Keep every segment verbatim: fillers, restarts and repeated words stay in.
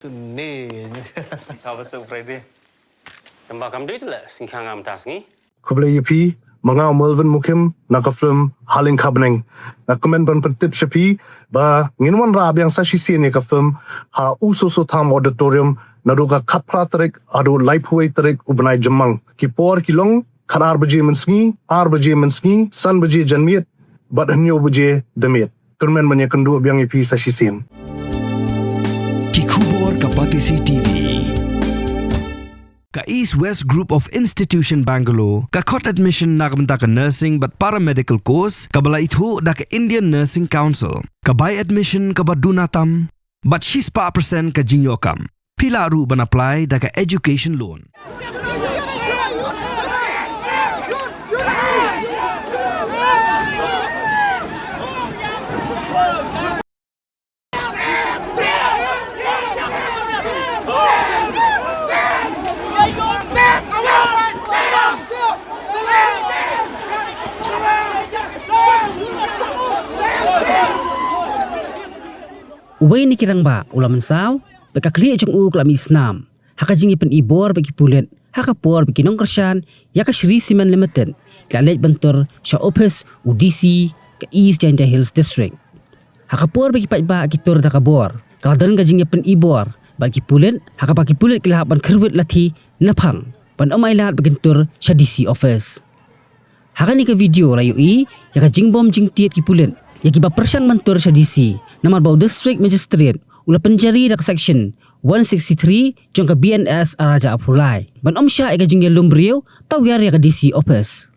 Ni. Ka ba su Friday. Tamba kam dei te la sing khang am tas ngi. Khublei ïa phi, ma nga u Melvin Mukim, na ka film Haleng Khabneng. Nga kmen ban pyntip sha phi, ba ngin wanrah biang sa shisien ïa ka film, ha U Soso Tham Auditorium, naduh ka khatphra tarik, haduh laiphew wei tarik, u bnai Jymmang. Ki por ki long, khatar baje mynsngi, ar baje mynsngi, san baje janmiet, bad hynñiew baje damiet. Kyrmen ban ïakynduh biang ïa phi sa shisien. Ki khubor ka Batesi T V. Ka East West Group of Institution Bangalore, ka khot admission na ka bynta ka nursing bad paramedical course, kaba la ithuh da ka Indian Nursing Council. Ka bai admission kaba duna tam, bad shispah percent ka jingïoh kam. Phi lah ruh ban apply da ka education loan. Uwei na ki rangbah u la mynsaw, bad ka khlieh jong u ka la mih snam ha ka jingïapyni bor bad ki pulit, ha ka por ba ki nongkyrshan ïa ka Shree Cement Limited ki la leit ban tur sha ophis u D C ka East Jaintia Hills District. Ha ka por ba ki paidbah ki tur da ka bor, ka la don ka jingïapyni bor bad ki pulit, ha kaba ki pulit ki la hap ban kyrwit lathi naphang ban ym ailad ba kin tur sha D C office. Ha kane ka video la ïohi ïa ka jingbym jingtied ki pulit ïa kiba pyrshang ban tur sha D C, namar ba u District Magistrate u la pynjari da ka Section one sixty-three jong ka B N S Ar hajar arphew lai ban ym shah ïa ka jingïalum briew tawiar ïa ka D C office.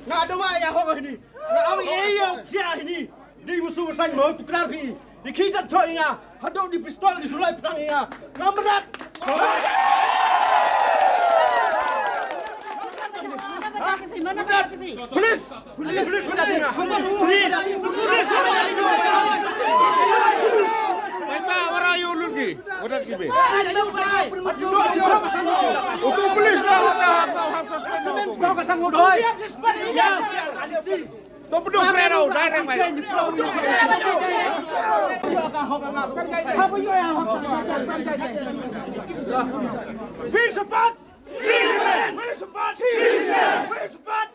Nga dawa ïa hok hini. Nga au ïa ïa u psia hini. Dei u su u sain mo tu klar phi. Dei ki tat tho ïa nga. Haduh dei pistol dei sulai pyrang ïa nga. Nga mrak. Police. Police, police, police. Police. Bye bye, wara yu lurki. Wadat ki be. Utu police ba wata hap hap suspend. To pdu kre rau direct mai. Win sepat. Win sepat. Win sepat.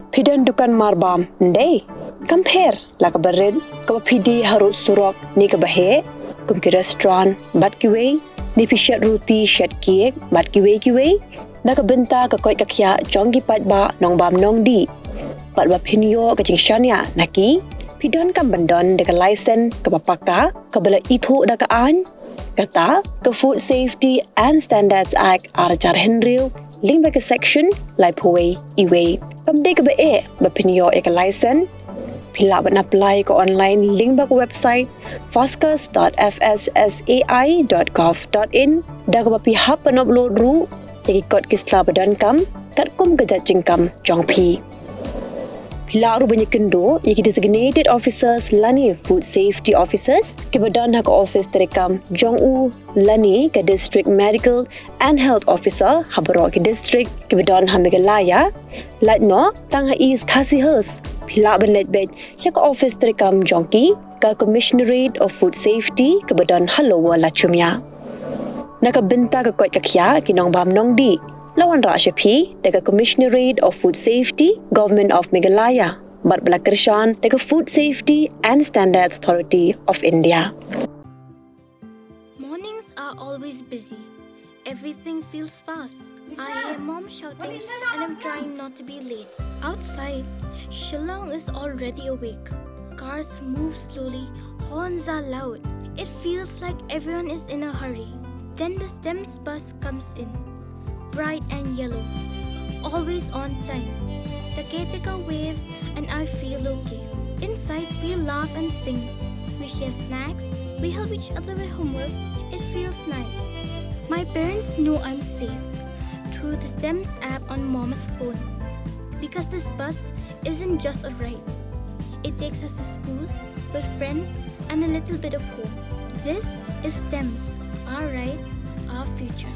Phi don dukan marbam, ndei? Kam pher la kaba rit, kaba phi die harud surok ne kaba heh, kum ki restaurant bad kiwei, ne phi shet ruti, shet cake bad kiwei kiwei, na ka bynta ka koit ka khiah jong ki paidbah nongbam nongdih. Bad ba phin ïoh ka jingshaniah na ki, phi donkam ban don da ka license kaba paka, kaba la ithuh da ka aiñ, kata ka Food Safety and Standards Act ar hajar hynriew, lyngba ka section laiphew wei E wei. Kam dei kaba eh ba phin ïoh ïa ka license. Phi lah ban apply ka online lyngba ka website fascas dot F S S A I dot gov dot in, da kaba phi hap ban upload ruh ïa ki kot ki sla ba donkam katkum ka jait jingkam jong phi. Phi lah ruh ban ïakynduh ïa ki designated officers lane food safety officers kiba don ha ka office treikam jong u lane ka district medical and health officer ha baroh ki district kiba don ha Meghalaya. Lait noh tang ha East Khasi Hills, phi lah ban leit beit sha ka office treikam jong ki, ka Commissionerate of Food Safety kaba don ha Lower Lachumia. Na ka bynta ka koit ka khiah ki nongbam nongdih, la wanrah sha phi da ka Commissionerate of Food Safety, Government of Meghalaya, bad ba la kyrshan da ka Food Safety and Standards Authority of India. Mornings are always busy. Everything feels fast. I hear mom shouting and I'm trying not to be late. Outside, Shillong is already awake. Cars move slowly, horns are loud. It feels like everyone is in a hurry. Then the STEMS bus comes in, bright and yellow, always on time. The caretaker waves and I feel okay. Inside, we laugh and sing. We share snacks. We help each other with homework. It feels nice. My parents know I'm safe through the STEMS app on mom's phone. Because this bus isn't just a ride, it takes us to school, with friends, and a little bit of home. This is STEMS, our ride, our future.